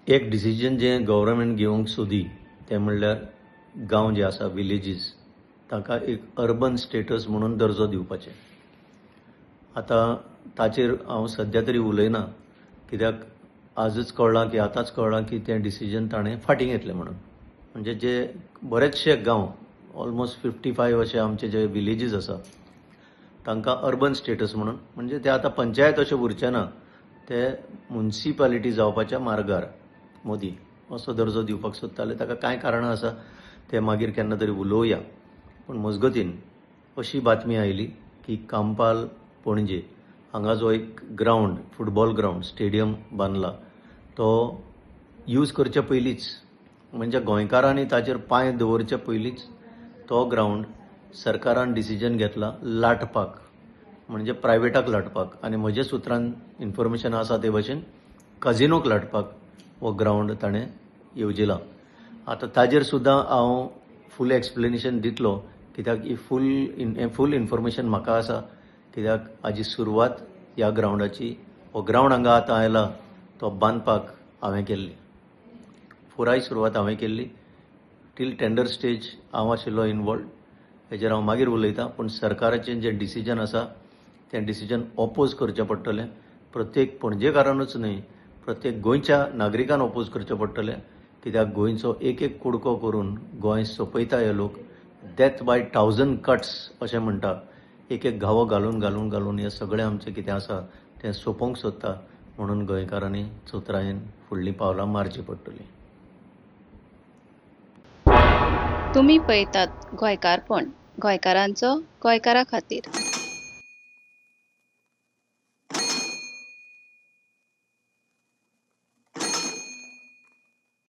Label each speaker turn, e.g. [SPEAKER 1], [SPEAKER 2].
[SPEAKER 1] एक डिसिजन जें गव्हर्मेंट घेवंक सोदी तें म्हणल्यार गांव जे आसा, विलेजीस, ताका एक अर्बन स्टेटस म्हणून दर्जो दिवपाचें. आतां ताचेर हांव सद्या तरी उलयना, कित्याक आजच कळ्ळां की आतांच कळ्ळां की तें डिसिजन ताणें फाटीं घेतलें म्हणून. म्हणजे जे बरेचशे गांव, ऑलमोस्ट 55 अशे आमचे जे विलेजीस आसा तांकां अर्बन स्टेटस म्हणून, म्हणजे ते आतां पंचायत अशें उरचे ना, ते मुन्सिपालिटी जावपाच्या मार्गार मोदी असो दर्जो दिवपाक सोदताले. ताका कांय कारणां आसा, ते मागीर केन्ना तरी उलोवया. पूण मजगतीन अशी बातमी आयली की कांपाल पणजे हांगा जो एक ग्रावंड, फुटबॉल ग्रावंड स्टेडियम बांदला तो यूज करचे पयलींच, म्हणजे गोंयकारांनी ताचेर पांय दवरचे पयलींच तो ग्रावंड सरकारान डिसिजन घेतला लाटपाक, म्हणजे प्रायवेटाक लाटपाक. आनी म्हजे सुत्रान इन्फॉर्मेशन आसा ते भशेन काजिनोक लाटपाक हो ग्रावंड ताणें येवजिला. आतां ताजेर सुद्दां हांव फूल एक्सप्लेनेशन दितलो, कित्याक ही फूल इन्फॉर्मेशन म्हाका आसा, कित्याक हाजी सुरवात ह्या ग्रावंडाची, हो ग्रावंड हांगा आतां आयला तो बांदपाक हांवें केल्ली, पुराय सुरवात हांवें केल्ली. टील टेंडर स्टेज हांव आशिल्लो इनवॉल्ड, हेजेर हांव मागीर उलयतां. पूण सरकाराचें जें डिसिजन आसा तें डिसिजन ऑपोज करचें पडटलें, प्रत्येक पणजेकारानूच न्हय, प्रत्येक गोंयच्या नागरिकान ऑपोज करचें पडटलें, कित्याक गोंयचो एक एक कुडको करून गोंय सोंपयता हे लोक. डेथ बाय 1000 कट्स अशें म्हणटा, एक एक घावो घालून घालून घालून हें सगळें आमचें कितें आसा तें सोंपोवंक सोदता. म्हणून गोंयकारांनी चतुरायेन फुडलीं पावलां मारचीं पडटलीं.
[SPEAKER 2] तुमी पळयतात गोंयकारपण, गोंयकारांचो गोंयकारा खातीर.